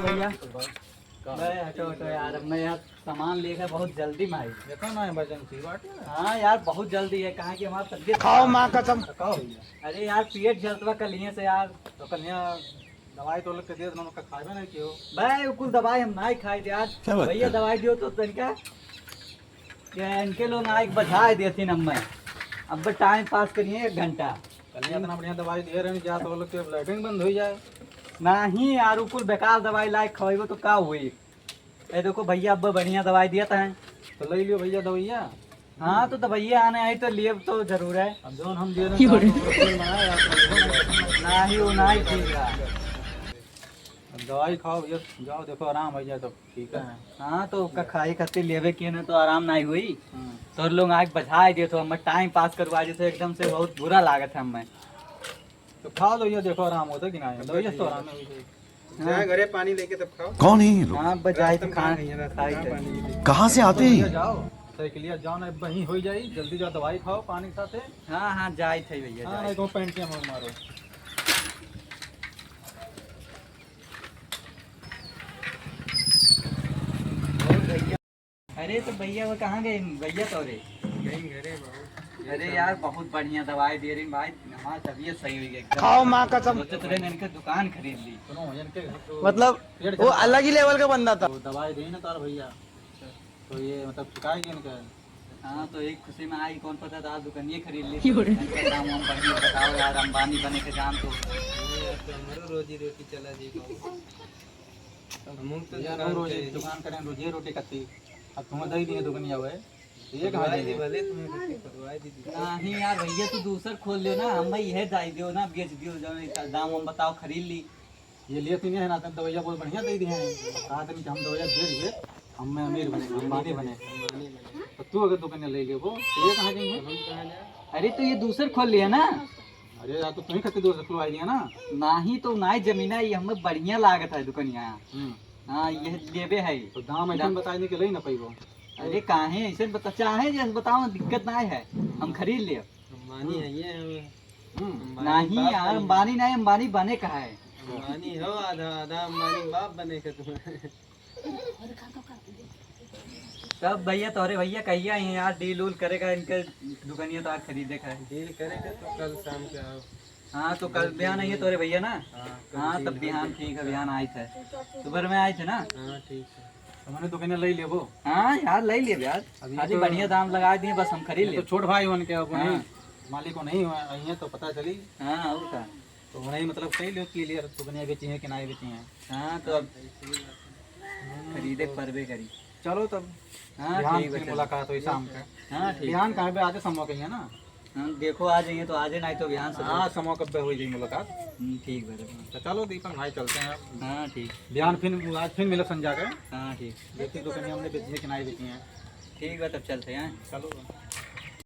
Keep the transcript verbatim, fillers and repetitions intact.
भैया, मैं हटो, हटो यार, अब मैं यार सामान लेकर बहुत जल्दी में आई। देखो ना, इमरजेंसी बात है ना। हाँ यार, बहुत जल्दी है, कहाँ कि हमार तबीयत खाओ खराब माँ है। कसम। तो का हो गया? अरे यार, पेट जलतवा कल से यार। तो कल यहाँ दवाई तो लिख के दे देना, उनका खाए नहीं कियो। भाई, वो कुल दवाई हम नहीं खाए थे यार। क्या बात भैया, है? दवाई दियो तो तनिका। ये इनके लोग आइके बझाए देथिन हम्मे। अब टाइम पास करिए एक घंटा। कल इतना बढ़िया दवाई दिए रहे, जा तो लोग के लैट्रिन बंद हो जाए। नहीं यार, उ कुल बेकार दवाई लाइके खवाइबो तो का हुई? ए देखो भैया, अब बढ़िया दवाई दिया था। तो ले लियो भैया दवाइया। हाँ, तो दवाइया आने आई तो लिए तो जरूर है। अब जौन हम दिए रहे, क्यों रे? तो बिल्कुल ना है, आप लोग नहीं, वो नहीं ठीक है। अब दवाई खाओ भैया, जाओ देखो आराम हो जाए तो। ठीक है। हाँ, तो ओका खाए खातिर लेवे के ना तो आराम नहीं हुई। हम्म। तोर लोग आइके बझाए देत हो, हमें टाइम पास करवा देत हो, एकदम से बहुत बुरा लागत है हमें। तो खा लो, ये देखो आराम होता कि नहीं, लो ये तो आराम है। हाँ। जाए घरे पानी लेके तब खाओ। कौन है ये लोग? हाँ, बस जाए तो रास्ता में खाना कहाँ है, रास्ता खाए में थे। पानी लेके? कहाँ से आते हैं ये? जाओ, साइकिलिया जाओ ना, वहीं हो जाई, जल्दी जाओ, दवाई खाओ पानी के साथ। हाँ, हाँ, जाए थे भैया, हाँ, जाए। नहीं तो पेंट के मारो। अरे तो भैया, वो कहाँ गए भैया तोरे? यहीं घरे बाबू। अरे यार, बहुत बढ़िया दवाई दे रही भाई, हमारी तबीयत सही हुई एकदम। खाओ माँ कसम। सोचे तो रहे इनके दुकान खरीद ली। सुनो, इनके तो मतलब पेट वो खराब अलग ही है। लेवल का बंदा था। तो दवाई दे ना तार भैया, तो ये मतलब शिकायत इनका है। हाँ, तो एक खुशी में आई, कौन पता था आज दुकानिए खरीद ली। क्यों रे? इनका दाम वाम बढ़िया बताओ यार, अंबानी बने के जान तो। ये तो हमारो रोजी रोटी चला जी बाबू। हम तो भैया, दुकान रोज पे दुकान करें, रोजिए रोटी खाती। अब तुम्हें दे दिए दुकानिया हुए, ये कहाँ खुदवाई दी, जाएंगे? भले तुम्हें रोटी खुदवाई दी, दी। नहीं यार भैया, तू दूसर खोल लियो ना, हम भाई यह दे दियो ना, बेच दियो, जो इनका दाम हम बताओ, खरीद ली। ये लिए तीन है ना, तब दवाइया बहुत बढ़िया दे दिए हैं। कहा था कि हम दवाइया दे दिए, हम में अमीर बने, अंबानी बने। अंबानी बने। तो तू अगर दुकानिया ले ले वो, तो ये कहाँ जाएंगे? हम कहाँ जाए? अरे तो ये दूसर खोल लिया ना। अरे यार, तो तुम्ही खातिर दूसर खुलवाई दिया ना। नाही तो नाही जमीना, ये हमें बढ़िया लागत है दुकानिया। हम्म। हाँ, ये लेबे है। तो दाम ऐसन बताए नहीं कि ले ना पैबो। अरे काहे ऐसे बता, चाहे जैसे बताओ, दिक्कत नाही है, हम खरीद ले। अंबानी है ये, हमें हम्म। अंबानी नाही बाप यार, बने। अंबानी नाही, अंबानी बने कहा है। अंबानी हो आधा आधा, अंबानी बाप बने का तुम्हें। तब भैया, तोरे भैया कहिया ही यार, डील उल करेगा इनके दुकानिया तो आज खरीदे का है। डील करेगा तो कल शाम के आओ। हाँ, तो कल बिहान आइए तोरे भैया ना। हाँ, कल हाँ, डील तब बिहान होगी। ठीक है, बिहान आए थे, सुबह में आए थे ना। हाँ, ठीक है। तो मैंने दुकानिया ले लेबो। हाँ यार, ले लेबे यार, अभी खाली तो बढ़िया दाम लगा दिए, बस हम खरीद ये तो ले। छोट भाई होने के, अब हाँ। उन्हीं मालिक को नहीं हुआ, अइहें तो पता चली। हाँ, और का। तो उन्हें मतलब सही लो कि यार दुकानिया बेची है कि नहीं बेची है। हाँ, तो अब हम्म, खरीदे तो परबे करी। चलो तब। हाँ, बिहान ठीक फिर बा, चलो। मुलाकात हुई शाम के। हाँ, ठीक बिहान बा। कहाँ पे आते समूह कहीं है ना? हाँ, देखो आ जाइए तो आ जाए, नहीं तो बिहान से हाँ, समूह कब पे हुई जाए मुलाकात। हम्म, ठीक बा, चलो। तो चलो दीपक भाई चलते हैं। हाँ, ठीक। बिहान फिर, आज फिर मिलो संजा के। हाँ, ठीक। देखिए दुकानिया हमने बेची है कि नहीं बेची है। ठीक बा, तब चलते हैं। चलो।